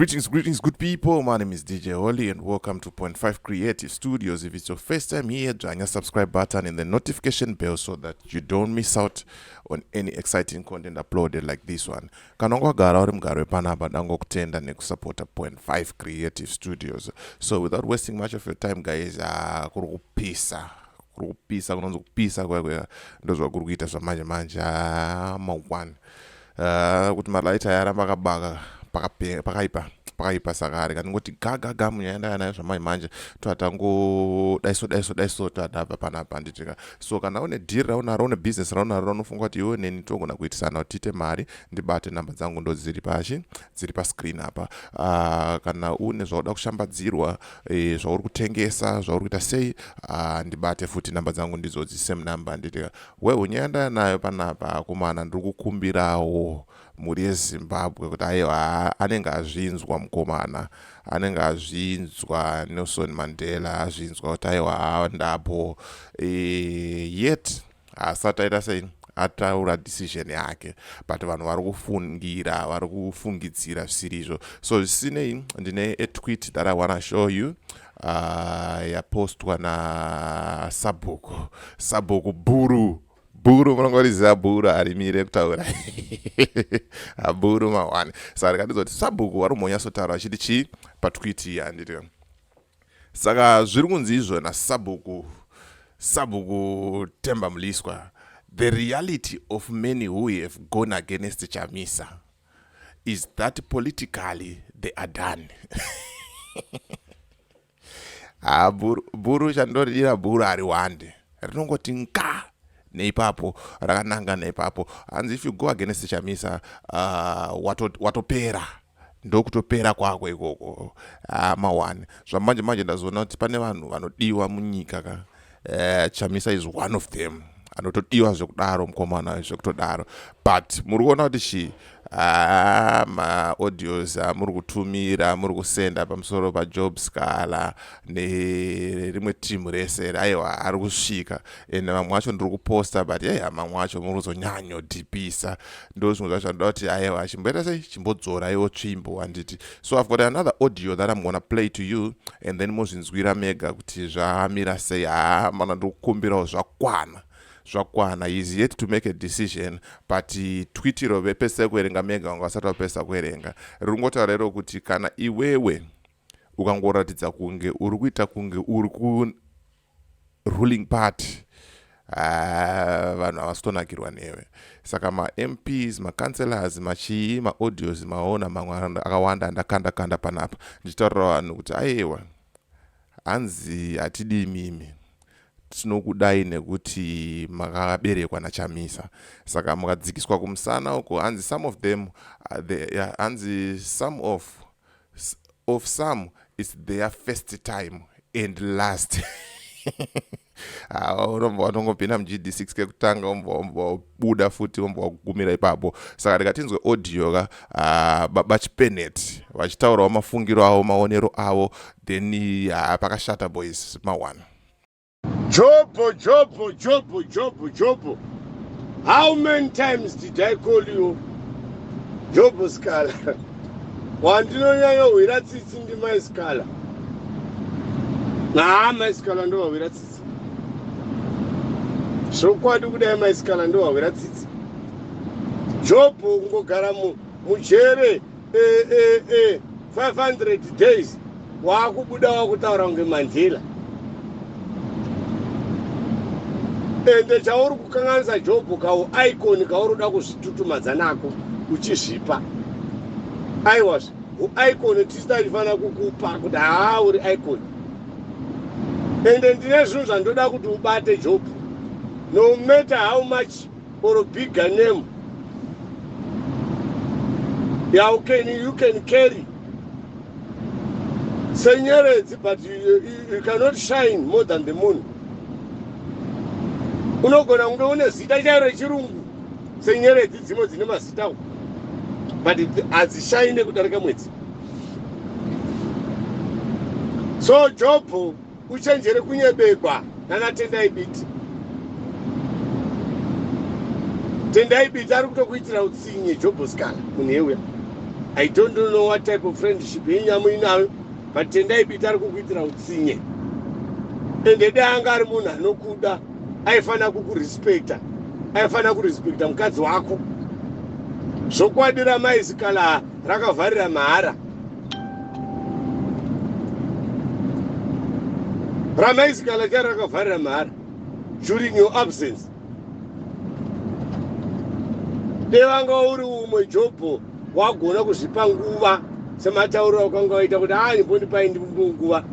Greetings, greetings, good people. My name is DJ Holly and welcome to Point 5 Creative Studios. If it's your first time here, join your subscribe button and the notification bell so that you don't miss out on any exciting content uploaded like this one. Kana wagara uri mugaro wepanapa, ndangokutenda nekusupporta Point 5 Creative Studios. So without wasting much of your time, guys, kuri kupisa, kuri kupisa, kunonzi kupisa kwaya, ndozvakuri kuita zvamanje manje. Ma1 kuti malaita ayaramba akabaka, pakaipa, pakaipa. Saka rega ndingoti gagaga munyaya ndaya nayo zvamanje manje, toatango daiso daiso daiso, toadabva panapa, handitika? So kana une dhiri raunaro, une business raunaro raunofunga kuti iwe neni togona kuitisana kuti tiite mari, ndibate. Namba dzangu ndo dziri pachi, dziri pascreen apa. Kana une zvauda kushambadzirwa, zvauri kutengesa, zvauri kuita sei, ndibate futi. Namba dzangu ndidzodzi, same number, handitika? Well, nyaya ndaya nayo panapa, akomana, ndiri kukumbirawo mhuri yeZimbabwe kuti aiwa, anenge azvinzwa mukomana, anenge azvinzwa Nelson Mandela, azvinzwa kuti aiwa, ndapo. Yet asati aita sei, ataura decision yake, but vanhu vari kufungira, vari kufungidzira zvisiri izvo. So zvisinei, ndine a tweet that I wanna show you, yapostwa nasabhuku, Sabhuku Bhuru. Bhuru munongoriziva, bhuru harimire kutaura, bhuru ma1. Saka ndikandizoti sabhuku vari kumbonyatsotaura vachiti chii patweet iyi, handiti? Saka zviri kunzi izvo nasabhuku, Sabhuku Temba Mliswa: "The reality of many who have gone against Chamisa is that politically they are done." Ha, bhuru, bhuru chandoridira, bhuru hariwande, rinongoti nka neipapo, rakananga neipapo. Hanzi if you go against Chamisa, watopera, ndokutopera kwako ikoko. Ma1 zvamanje manje ndazoona kuti pane vanhu vanodiwa munyika ka. Chamisa is one of them, anotodiwa zvekudaro mukomana, zvekutodaro. But muri kuona kuti chii? Maaudios amuri kutumira, muri kusenda pamusoro paJob Sikhala nerimwe timu rese, aiwa, ari kusvika, ende vamwe vacho ndiri kuposta, but yeya, mamwe acho muri kuzonyanyodhipisa. Ndo zvimwe zvacho zvanoda kuti aiwa, chimboita sei, chimbodzoraiwo tsvimbo, handiti? So I've got another audio that I'm gonna play to you and then mozvinzwira mega kuti zvamira sei. Haa mana, ndiri kukumbirawo, zvakwana, zvakwana. Is yet to make a decision, but tweet iro vepesai kuverenga mega, vanga vasati vapesa kuverenga. Riri kungotaura iro kuti kana iwewe ukangoratidza kunge uri kuita kunge uri kuruling party, vanhu havasitonakirwa newe. Saka maMPs, macouncillors, machii, maaudios maona mamwe akawanda andakanda kanda panapa ndichitaurira vanhu kuti aiwa, hanzi hatidi mimi, tinokudai nekuti makaberekwa naChamisa. Saka mukadzikiswa kumusana uko, hanzi some of them, yeah, hanzi some of some is their first time and last. Unombva watongopinda muGD6 kekutanga, umbva wabuda futi, umbva wagumira ipapo. Saka ndikatinzwe audio ka, Baba Chipenet vachitaurawo mafungiro avo, maonero avo, then pakashata, boys, ma1. Jobo, Jobo, Jobo, Jobo, Jobo. How many times did I call you? Jobo Sikhala. Wandinonyanyohwira tsitsi ndimai Sikhala. Haa, mai Sikhala ndovahwira tsitsi. Zvokwadi kudai, mai Sikhala ndovahwira tsitsi. Jobo kungogara mujere 500 days, waakubuda wakutaura kunge Mandela. Ende chauri kukanganisa, Jobho, kau icon kauri kuda kuzvitutumadza nako uchizvipa, aiwazve uicon tisi tachifanira kukupa kuti haa, uri icon. Ende ndine zvinhu zvandoda kuti ubate, Jobho. No matter how much or bigger name you can carry senyeredzi, but you cannot shine more than the moon. Unogona kunge une zita chairo rechirungu senyeredzi dzimwe dzine mazita, but hadzishaine kudarika mwedzi. So Jobho, uchenjere kunyebegwa nana Tendai Biti. Tendai Biti ari kutokuitira utsinye, Jobho Sikhala. Munhu yeuya I don't know what type of friendship yenyu yamuinayo, but Tendai Biti ari kukuitira utsinye. Ende dai anga ari munhu anokuda, aifanira kukurespecta, aifanira kurespecta mukadzi wako. Zvokwadi ramaisikala rakavharira mahara. Ramaisikala chari rakavharira mahara during your absence. Devanga uri umwe Jobho wagona kuzvipa nguva sematauriro aukanga waita kuti a ndimbondipai nguva,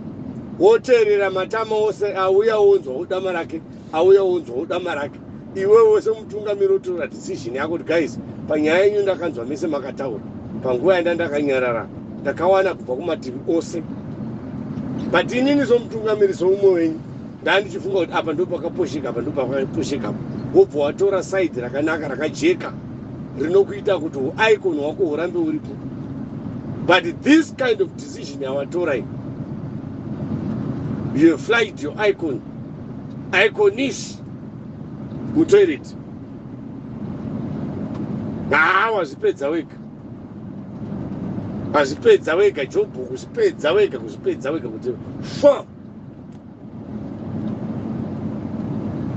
woteerera matama ose auya, wonzwa dama rake, auya wonzwa dama rake. Iwewe semutungamiri wotora decision yako kuti, guys, panyaya yenyu ndakanzwa mese makataura. Panguva yanda ndakanyarara, ndakawana kubva kumativi ose, but inini somutungamiri, soumwe wenyu, ndandichifunga kuti apa ndo pakaposheka, apa ndo pakaposheka. Wobva watora side rakanaka, rakajeka, rinokuita kuti uicon hwako hurambe uripo. But this kind of decision yawatora iyi, you have flushed your icon, iconish mutoilet. Haa, wazvipedza wega, wazvipedza wega, Jobho, kuzvipedza wega, kuzvipedza wega kuti fa.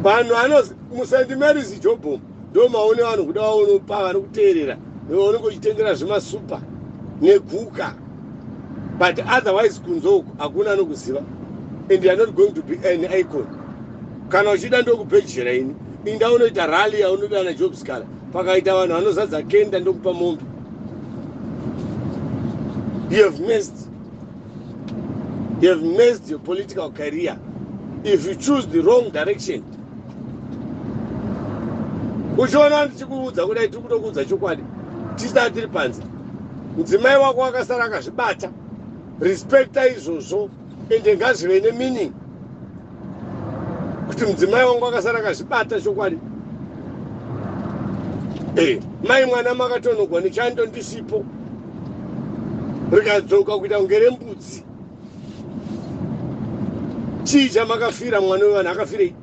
Vanhu vanozi muSt Marys, Jobho, ndo maone vanhu kuda vaunopa vanokuteerera, neunenge uchitengera zvimasupa neguka, but otherwise kunze uku hakuna anokuziva and you are not going to be an icon. Kana uchida, ndokubhejera ini. Inda unoita rally yaunoda naJob Sikhala, pakaita vanhu vanozadza kenda, ndokupa mombe. You have messed your political career if you choose the wrong direction. Uchiona ndichikuudza kudai, tiri kutokuudza chokwadi tisina tiri panze. Mudzimai wako akasara akazvibata, respecta izvozvo, ende ngazvive nemeaning kuti mudzimai wangu akasara akazvibata chokwadi. Mai mwana makatonogwa nechando ndisipo, rikadzoka kuita kunge rembudzi. Chii chamakafira? Mwana wevanhu akafirei?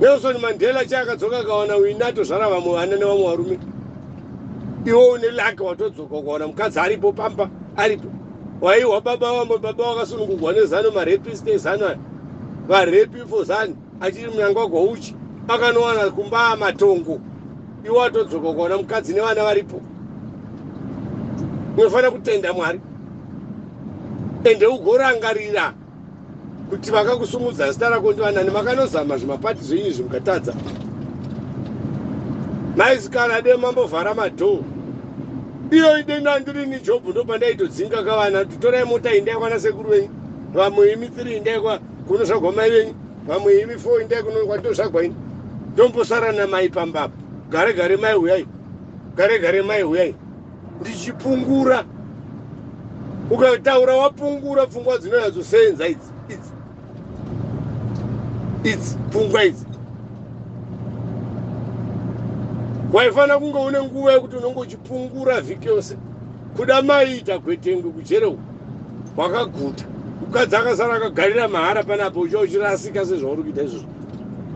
Nelson Mandela chaakadzoka akawana Winnie atozvara vamwe vana nevamwe varume. Iwe une luck, watodzoka ukawana mukadzi aripo pamba, aripo. Waiwa baba vamwe baba vakasunungurwa neZANU, marapist eZANU aya, varepi for ZANU, achiri Mnangagwa uchi akanowana kumba matongo. Iwe watodzoka ukaona mukadzi nevana varipo, unofanira kutenda Mwari, ende ugorangarira kuti vakakusumudza zita rako ndivanani. Makanozama zvimapati zvenyu izvi mukatadza. Maisikana de mambovhara madhoo iyo idenda. Ndirini Jobhu, ndopandaitodzinga kavana kuti torai mota, indai kwana sekuru venyu. Vamwe imi 3, indai kunozvagwa mai venyu. Vamwe imi 4, indai kwatozvagwa ini. Ndombosara namai pambapo. Gare gare mai huyai, gare gare mai huyai. Ndichipungura, ukataura wapungura, pfungwa dzinonyatsosenza idzi, idzi, idzi pfungwa idzi. Waifanira kunge une nguva yekuti unenge uchipungura vhiki yose. Kuda maiita gwetengwe kujere uku, wakaguta, mukadzi akasara akagarira mahara panapo, ucha uchirasika sezvauri kuita izvozvo.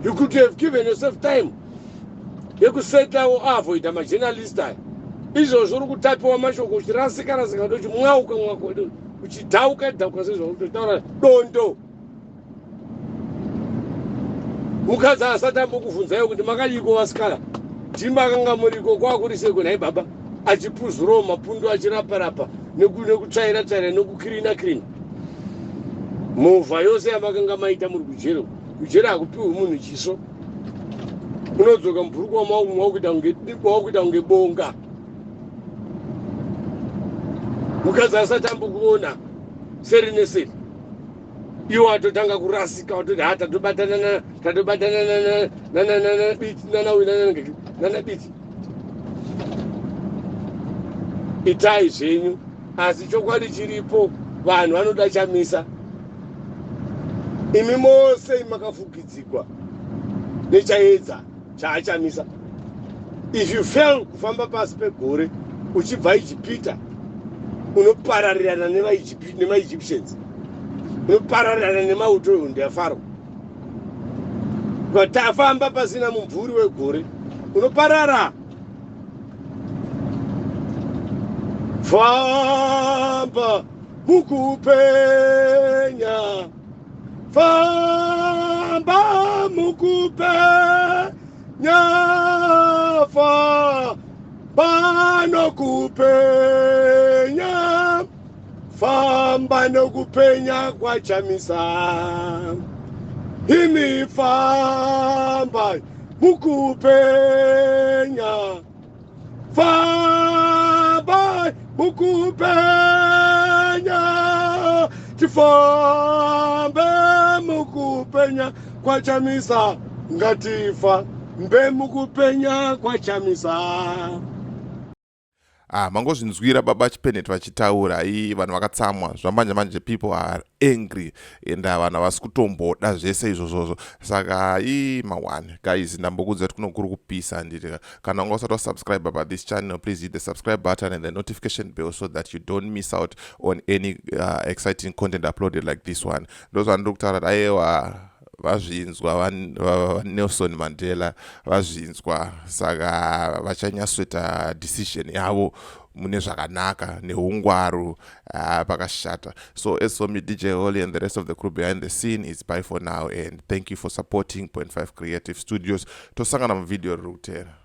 You could have given yourself time yekusetawo, avoida majournalist aya. Izvozvo uri kutapiwa mashoko, uchirasika rasika, ndochimwauka mwako, uchidhauka dhauka sezvauri kutotaura dondo. Mukadzi asati ambokubvunzaiwo kuti makadiko vasikala, dhimba akanga muriko kwakuri seko nhai baba, achipuzurawo mapundu, achiraparapa, nekutsvaira tsvaira, nekukirina kirina movha yose yamakanga maita muri kujero. Kujero hakupiwi munhu chiso, unodzoka mubhuruku wakuita kunge bonga. Mukadzi asati ambokuona seri neseri, iwo watotanga kurasika, watoti ha, tatobatana, tatobatana nanabiti, nanabiti. Itai zvenyu, asi chokwadi chiripo, vanhu vanoda Chamisa. Imi mose makafukidzigwa nechaedza chaachamisa. If you fail kufamba pasi pegore uchibva Ijipita, unopararirana nemaEgyptians, unopararirana nemauto ehondo yaFaro. Ukatafamba pasina mumvuri wegore, unoparara. Famba mukupenya, famba mukupenya, famba nokupenya, famba nokupenya kwaChamisa. Imi famba mukupenya, famba mukupenya, tifambe mukupenya kwaChamisa, ngatifa mbe mukupenya kwaChamisa. Ah, mangozvinzwira baba Chipeneti vachitaura. I vanhu vakatsamwa zvamanje manje. People are angry and vanhu havasi kutomboda zvese izvozvozvo. Saka i ma1 guys, ndambokudza kuti kuno kuri kupisa, handiti? Kana unga usati wasubscribe pa this channel, please hit the subscribe button and the notification bell so that you don't miss out on any exciting content uploaded like this one. Ndozvandiri kutaura kuti aiwa, vazvinzwa vaNelson Mandela, vazvinzwa. Saka vachanyatsoita decision yavo mune zvakanaka neungwaru. Pakashata. So as for me, DJ Holly, and the rest of the crew behind the scene, is bye for now and thank you for supporting Point 5 Creative Studios. Tosangana muvideo riri kutera.